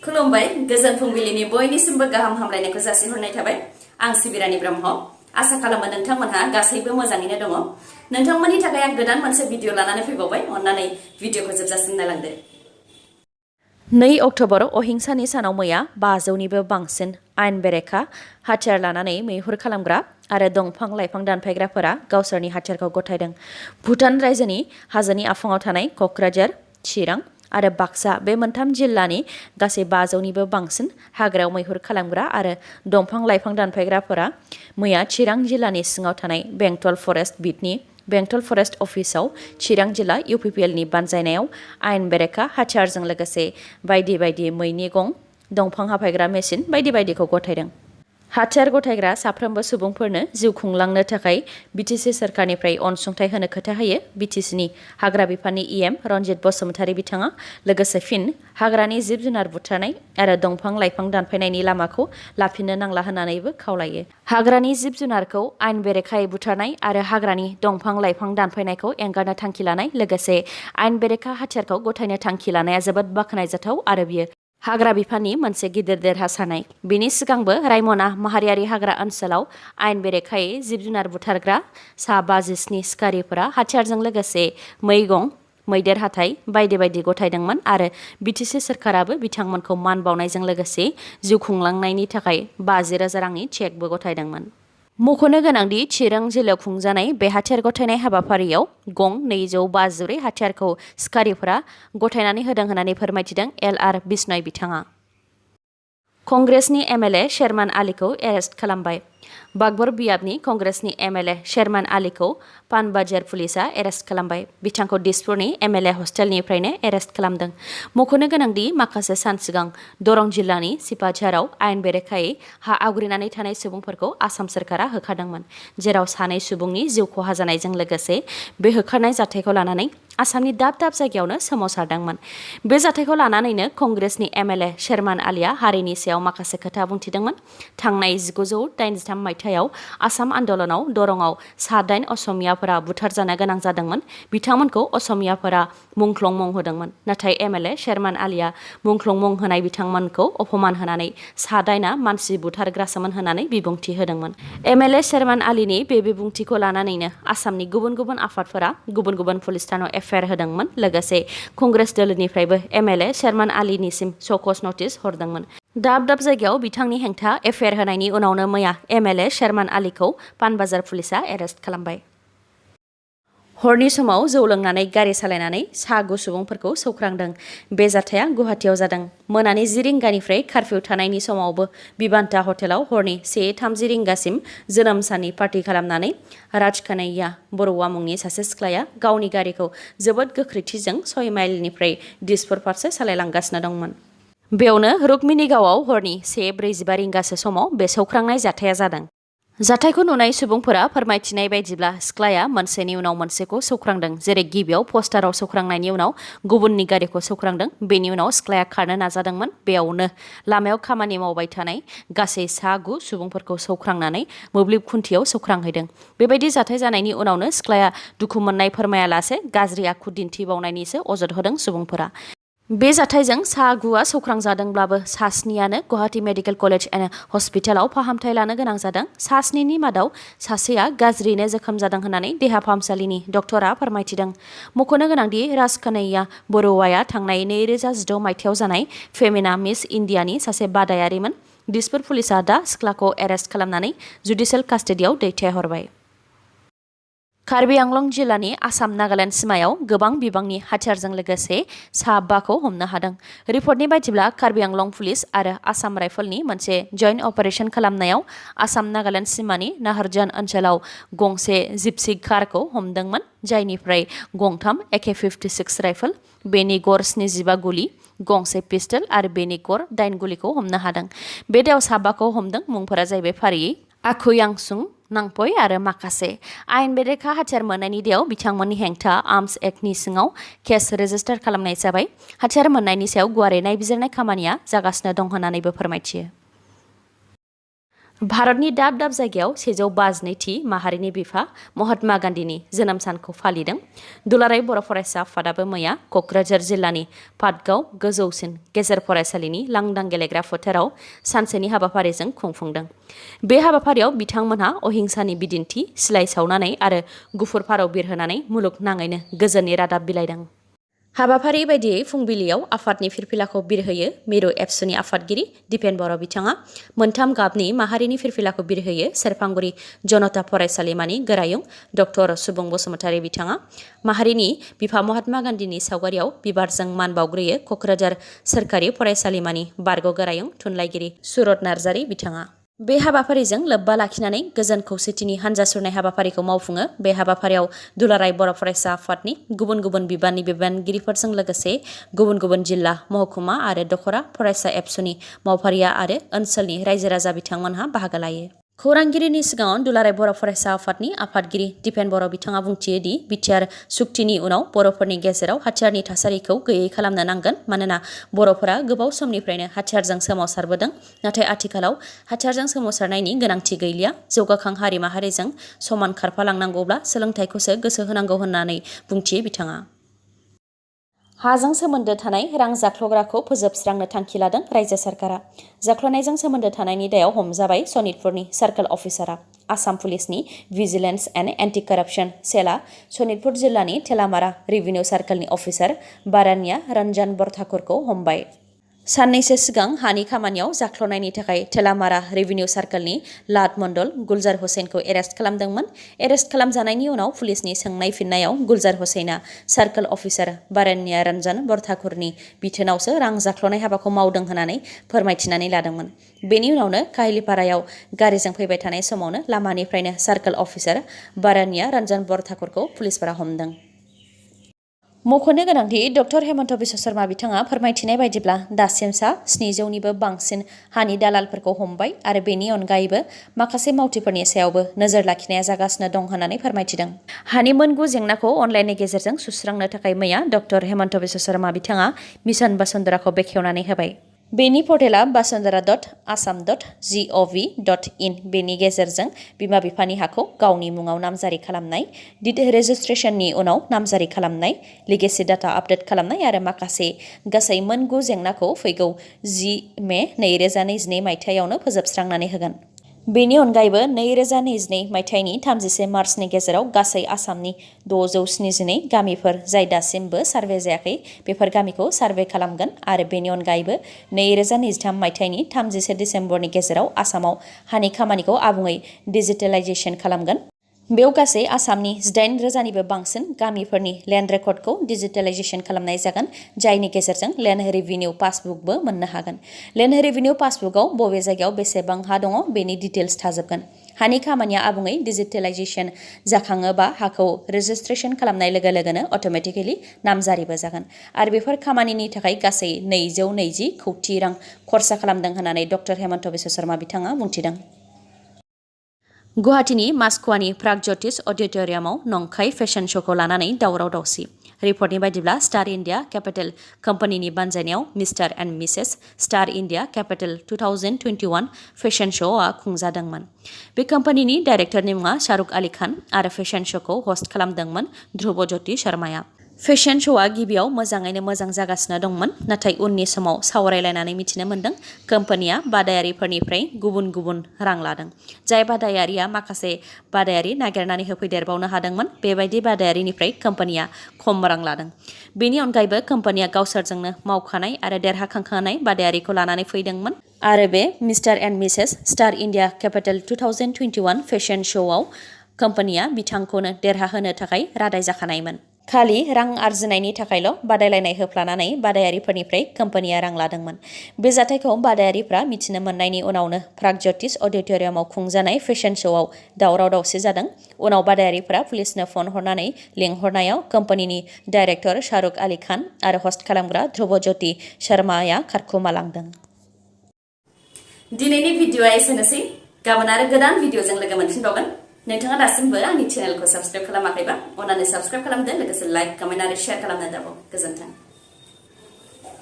खुलुमबाय गोजोन फुंबिलिनि बयनिसिमबो गाहाम हामलायनायखौ जासिहरनाय थाबाय। आं सिबिरानि ब्रह्म। आसा खालामो नोंथांमोनहा गासैबो मोजाङैनो दङ। नोंथांमोननि थाखाय आं गोदान मोनसे भिडिअ लानानै फैबावबाय। अन्नानै भिडिअखौ जोबजासिम नायलांदो। 2 अक्ट'बर अहिंसानि सानाव मैया 500निबो बांसिन आयेन बेरेखा हाथियार लानानै मैहुर खालामग्रा आरो दंफां लाइफां दानफायग्राफोरा गावसोरनि हाथियारखौ गथायदों। भुटान रायजोनि हाजोनि आफाङाव थानाय क'क्राझार, चिरां आरो बाक्सा बे मोनथाम जिल्लानि गासै 500निबो बांसिन हाग्रायाव मैहुर खालामग्रा आरो दंफां लाइफां दानफायग्राफोरा मैया चिरां जिल्लानि सिङाव थानाय बेंटल फरेस्ट बिटनि बेंटल फरेस्ट अफिसाव चिरां जिल्ला इउपिपिएलनि बानजायनायाव आयेन बेरेखा हाथियारजों लोगोसे बायदि बायदि मैनि गं, दंफां हाफायग्रा मेसिन बायदि बायदिखौ गथायदों। हाथियार गथायग्रा साफ्रोमबो सुबुंफोरनो जिउ खुंलांनो थाखाय बिटिसि सोरखारनिफ्राय अनसुंथाइ होनो खोथा होयो बिटिसिनि हाग्रा बिफाननि इएम रनजित बसुमतारी बिथाङा। लोगोसे फिन हाग्रानि जिब जुनार बुथारनाय आरो दंफां लाइफां दानफायनायनि लामाखौ लाफिननो नांला होननानैबो खावलायो। हाग्रानि जिब जुनारखौ आयेन बेरेखायै बुथारनाय आरो हाग्रानि दंफां लाइफां दानफायनायखौ एंगारनो थांखि लानाय लोगोसे आयेन बेरेखा हाथियारखौ गथायनो थांखि लानाया जोबोद बाख्नायजाथाव आरो बियो हाग्रा बिफाननि मोनसे गिदिर देरहासारनाय। बेनि सिगांबो रायमना माहारियारि हाग्रा ओनसोलाव आयेन बेरेखायै जिब जुनार बुथारग्रा सा 57 सिखारिफोरा हाथियारजों लोगोसे मैगं, मैदेर हाथाइ बायदि बायदि गथायदोंमोन आरो बिटिसि सोरखाराबो बिथांमोनखौ मान बावनायजों लोगोसे जिउ खुंलांनायनि थाखाय 50,000 रांनि चेकबो गथायदोंमोन। मख'नो गोनांदि चिरां जिल्लायाव खुंजानाय बे हाथियार गथायनाय हाबाफारियाव गं 250 हाथियारखौ सिखारिफोरा गथायनानै होदों होननानै फोरमायथिदों एल.आर. बिश्नय बिथाङा। कंग्रेसनि एमएलए शेरमान आलीखौ एरेस्ट खालामबाय। बागबर बियाबनि कंग्रेसनि एमएलए शेरमान आलीखौ पानबाजार पुलिसआ एरेस्ट खालामबाय। बिथांखौ दिसपुरनि एमएलए हस्टेलनिफ्रायनो एरेस्ट खालामदों। मख'नो गोनांदि माखासे सान सिगां दरं जिल्लानि सिपाझाराव आयेन बेरेखायै हा आवग्रिनानै थानाय सुबुंफोरखौ आसाम सोरखारा होखारदोंमोन, जेराव सानै सुबुंनि जिउ खहा जानायजों लोगोसे बे होखारनाय जाथायखौ लानानै आसामनि दाब दाब जायगायावनो सोमावसारदोंमोन। बे जाथायखौ लानानैनो कंग्रेसनि एमएलए शेरमान आलीआ हारिनि सायाव माखासे खोथा बुंथिदोंमोन। थांनाय 1983 मायथाइयाव आसाम आन्दलनाव दरंआव सा 8 असमियाफोरा बुथारजानो गोनां जादोंमोन। बिथांमोनखौ असमियाफोरा मुंख्लं मुं होदोंमोन, नाथाय एमएलए शेरमान आलीआ मुंख्लं मुं होनाय बिथांमोनखौ अपमान होनानै सा 8आ मानसि बुथारग्रासोमोन होननानै बिबुंथि होदोंमोन। एमएलए शेरमान आलीनि बे बिबुंथिखौ लानानैनो आसामनि गुबुन गुबुन आफादफोरा गुबुन गुबुन पुलिस थानाव एफआइआर होदोंमोन। लोगोसे कंग्रेस दोलोनिफ्रायबो एमएलए शेरमान आलीनिसिम श'कज नटिस हरदोंमोन। दाब दाब जायगायाव बिथांनि हेंथा एफआइआर होनायनि उनावनो मैया एमएलए शेरमान आलीखौ पानबाजार पुलिसआ एरेस्ट खालामबाय। हरनि समाव जौ लोंनानै गारि सालायनानै सा 9 सुबुंफोरखौ सौख्रांदों। बे जाथाया गुवाहाटीआव जादों। मोनानि 10 रिंगानिफ्राय कारफिउ थानायनि समावबो बिबान्ता हटेलाव हरनि 1:30 रिंगासिम जोनोम साननि पार्टी खालामनानै राजकनैया बरुवा मुंनि सासे सिख्लाया गावनि गारिखौ जोबोद गोख्रैथिजों 6 माइलनिफ्राय दिसपुर फारसे सालायलांगासिनो दंमोन। बेयावनो रुक्मिणी गावआव हरनि 1:45 रिंगासो समाव बे सौख्रांनाय जाथाया जादों। जाथायखौ नुनाय सुबुंफोरा फोरमायथिनाय बायदिब्ला सिख्लाया मोनसेनि उनाव मोनसेखौ सौख्रांदों, जेरै गिबियाव पस्टाराव सौख्रांनायनि उनाव गुबुननि गारिखौ सौख्रांदों। बेनि उनाव सिख्लाया खारनो नाजादोंमोन। बेयावनो लामायाव खामानि मावबाय थानाय गासै सा 9 सुबुंफोरखौ सौख्रांनानै मोब्लिब खुन्थियाव सौख्रांहैदों। बेबायदि जाथाय जानायनि उनावनो सिख्लाया दुखु मोननाय फोरमायालासे गाज्रि आखु दिन्थिबावनायनिसो अजद होदों सुबुंफोरा। बे जाथायजों सा 9आ सौख्रांजादोंब्लाबो सा 7आनो गुवाहाटी मेडिकेल कलेज एन्ड हस्पिटालाव फाहामथाय लानो गोनां जादों। सा 7नि मादाव सासेया गाज्रियैनो जोखोम जादों होननानै देहा फाहामसालिनि डक्टरा फोरमायथिदों। मख'नो गोनांदि राजकनैया बरुवाया थांनाय 2016 मायथाइयाव जानाय फेमिना मिस इन्डियानि सासे बादायारिमोन। दिसपुर पुलिसआ दा सिख्लाखौ एरेस्ट खालामनानै जुडिसियेल कास्टडियाव दैथायहरबाय। कार्बि आंलं जिल्लानि आसाम नागालेण्ड सिमायाव गोबां बिबांनि हाथियारजों लोगोसे सा 5खौ हमनो हादों। रिपर्टनि बायदिब्ला कार्बि आंलं पुलिस आरो आसाम राइफलनि मोनसे जइन्ट अपारेशन खालामनायाव आसाम नागालेण्ड सिमानि नाहरजान ओनसोलाव गंसे जिपसि कारखौ हमदोंमोन, जायनिफ्राय गंथाम AK-56 राइफल, बेनि गर 75 गुलि, गंसे पिस्टल आरो बेनि गर 8 गुलिखौ हमनो हादों। बे दाव सा 5खौ हमदों। मुंफोरा जाहैबाय फारियै आखुयांसुं, नांपय आरो माखासे। आयेन बेरेखा हाथियार मोननायनि दायाव बिथांमोननि हेंथा आर्म्स एक्टनि सिङाव केस रेजिस्टार खालामनाय जाबाय। हाथियार मोननायनि सायाव गुवारै नायबिजिरनाय खामानिया जागासिनो दं होननानैबो फोरमायथियो। भारतनि दाब दाब जायगायाव 152थि माहारिनि बिफा महात्मा गान्धीनि जोनोम सानखौ फालिदों। दुलाराय बर' फरायसा आफादाबो मैया क'क्राझार जिल्लानि पाटगाव गोजौसिन गेजेर फरायसालिनि लांदां गेलेग्रा फोथाराव सानसेनि हाबाफारिजों खुंफुंदों। बे हाबाफारियाव बिथांमोनहा अहिंसानि बिदिन्थि सिलाय सावनानै आरो गुफुर फारौ बिरहोनानै मुलुगनाङैनो गोजोननि रादाब बिलाइदों। हाबाफारि बायदियै फुंबिलियाव आफादनि फिरफिलाखौ बिरहोयो मिरु एबसुनि आफादगिरि दिपेन बर' बिथाङा। मोनथाम गाबनि माहारिनि फिरफिलाखौ बिरहोयो सेरफांगुरि जनता फरायसालिमानि गोरायुं डक्टर सुबुं बसुमतारी बिथाङा। माहारिनि बिफा महात्मा गान्धीनि सावगारियाव बिबारजों मान बाउग्रोयो क'क्राझार सोरखारि फरायसालिमानि बारग' गोरायुं थुनलाइगिरि सुरत नार्जारी बिथाङा। बे हाबाफारिजों लोब्बा लाखिनानै गोजोन खौसेथिनि हानजा सुरनाय हाबाफारिखौ मावफुङो। बे हाबाफारियाव दुलाराय बर' फरायसा आफादनि गुबुन गुबुन बिबाननि बिबानगिरिफोरजों लोगोसे गुबुन गुबुन जिल्ला महकुमा आरो दख'रा फरायसा एबसुनि मावफारिया आरो ओनसोलनि रायजो राजा बिथांमोनहा बाहागो लायो। खौरांगिरिनि सिगाङाव दुलाराय बर' फरायसा आफादनि आफादगिरि दिपेन बर' बिथाङा बुंथियो दि बिटिआर सुक्तिनि उनाव बर'फोरनि गेजेराव हाथियारनि थासारिखौ गैयै खालामनो नांगोन। मानोना बर'फोरा गोबाव समनिफ्रायनो हाथियारजों सोमावसारबोदों। नाथाय आथिखालाव हाथियारजों सोमावसारनायनि गोनांथि गैलिया। जौगाखां हारि माहारिजों समान खारफालांनांगौब्ला सोलोंथाइखौसो गोसो होनांगौ होननानै बुंथियो बिथाङा। हाजों सोमोन्दो थानाय रां जाख्ल'ग्राखौ फोजोबस्रांनो थांखि लादों रायजो सरकारा। जाख्ल'नायजों सोमोन्दो थानायनि दायाव हमजाबाय सनितपुरनि सार्कोल अफिसारा। आसाम पुलिसनि भिजिलेन्स एन्ड एन्टि कारापसन सेलआ सनितपुर जिल्लानि थेलामारा रेभिनिउ सार्कोलनि अफिसार बारानिया रन्जन बरठाकुरखौ हमबाय। साननैसो सिगां हानि खामानियाव जाख्ल'नायनि थाखाय थेलामारा रेभिनिउ सार्कोलनि लाट मण्डल गुलजार हुसैनखौ एरेस्ट खालामदोंमोन। एरेस्ट खालामजानायनि उनाव पुलिसनि सोंनाय फिननायाव गुलजार हुसैना सार्कोल अफिसार बारानिया रन्जन बरठाकुरनि बिथोनावसो रां जाख्ल'नाय हाबाखौ मावदों होननानै फोरमायथिनानै लादोंमोन। बेनि उनावनो काहिलिपारायाव गारिजों फैबाय थानाय समावनो लामानिफ्रायनो सार्कोल अफिसार बारानिया रन्जन बरठाकुरखौ पुलिसफोरा हमदों। मख'नो गोनांदि डक्टर हेमन्त बिश्व शर्मा बिथाङा फोरमायथिनाय बायदिब्ला दासिमसा 700निबो बांसिन हानि दालालफोरखौ हमबाय आरो बेनि अनगायैबो माखासे मावथिफोरनि सायावबो नोजोर लाखिनाया जागासिनो दं होननानै फोरमायथिदों। हानि मोनगु जेंनाखौ अनलाइननि गेजेरजों सुस्रांनो थाखाय मैया डक्टर हेमन्त बिश्व शर्मा बिथाङा मिशन बसुन्धराखौ बेखेवनानै होबाय। बेनि पर्टेला basundhara.assam.gov.in। बेनि गेजेरजों बिमा बिफानि हाखौ गावनि मुङाव नामजारि खालामनाय, डिड रेजिस्ट्रेशननि उनाव नामजारि खालामनाय, लिगेसि डाटा आपडेट खालामनाय आरो माखासे गासै मोनगु जेंनाखौ फैगौ 10 मे 2022 मायथाइयावनो फोजोबस्रांनानै होगोन। बेनि अनगायैबो 2022 मायथाइनि 31 मार्चनि गेजेराव गासै आसामनि 672 गामिफोर जाय दासिमबो सार्भे जायाखै बेफोर गामिखौ सार्भे खालामगोन आरो बेनि अनगायैबो 2023 मायथाइनि 31 डिसेम्बरनि गेजेराव आसामाव हानि खामानिखौ आबुङै डिजिटेलाइजेसन खालामगोन। बेयाव गासै आसामनि 8,000निबो बांसिन गामिफोरनि लेन्ड रेकर्डखौ डिजिटेलाइजेसन खालामनाय जागोन, जायनि गेजेरजों लेन्ड रेभिनिउ पासबुकबो मोननो हागोन। लेन्ड रेभिनिउ पासबुकआव बबे जायगायाव बेसेबां हा दङ बेनि डिटेल्स थाजोबगोन। हानि खामानिया आबुङै डिजिटेलाइजेसन जाखाङोबा हाखौ रेजिस्ट्रेसन खालामनाय लोगो लोगोनो अट'मेटिकेलि नामजारिबो जागोन आरो बेफोर खामानिनि थाखाय गासै 220 कौटि रां खरसा खालामदों होननानै डक्टर हेमन्त बिश्व शर्मा बिथाङा बुंथिदों। गुवाहाटीनि मास्क'वानी प्रागज्यतिष अडिट'रियामाव नंखाय फेशन श'खौ लानानै दावराव दावसि। रिपर्टनि बायदिब्ला स्टार इन्डिया केपिटेल कम्पानिनि बानजायनायाव Mr and Mrs star India capital 2021 fashion श'आ खुंजादोंमोन। बे कम्पानिनि डाइरेक्टरनि मुङा शाहरुख आली खान आरो फेशन श'खौ हस्ट खालामदोंमोन ध्रुवज्यति शर्माया। फेशन श'आ गिबियाव मोजाङैनो मोजां जागासिनो दंमोन, नाथाय उननि समाव सावरायलायनानै मिथिनो मोन्दों कम्पानिया बादायारिफोरनिफ्राय गुबुन गुबुन रां लादों। जाय बादायारिया माखासे बादायारि नागिरनानै होफैदेरबावनो हादोंमोन, बेबायदि बादायारिनिफ्राय कम्पानिया खम रां लादों। बेनि अनगायैबो कम्पानिया गावसोरजोंनो मावखानाय आरो देरहाखांखानाय बादायारिखौ लानानै फैदोंमोन आरो बे Mr and Mrs star India capital 2021 fashion श'आव कम्पानिया बिथांखौनो देरहाहोनो थाखाय रादाय जाखानायमोन। खालि रां आरजिनायनि थाखायल' बादायलायनाय होफ्लानानै बादायारिफोरनिफ्राय कम्पानिया रां लादोंमोन। बे जाथायखौ बादायारिफ्रा मिथिनो मोननायनि उनावनो प्रागज्यतिष अडिट'रियामाव खुंजानाय फेशन श'आव दावराव दावसि जादों। उनाव बादायारिफ्रा पुलिसनो फन हरनानै लिंहरनायाव कम्पानिनि डाइरेक्टर शाहरुख आली खान आरो हस्ट खालामग्रा ध्रुवज्यति शर्माया खारखुमालांदों। दिनैनि भिडिअ'आ एसेनोसै। गाबोन आरो गोदान भिडिअ'जों लोगो मोनफिनबावगोन। नोंथाङा दासिमबो आंनि चेनेलखौ साबस्क्राइब खालामाखैबा अन्नानै साबस्क्राइब खालामदो, लोगोसे लाइक, कमेन्ट आरो शेयार खालामनो दाबाव। गोजोन्थों।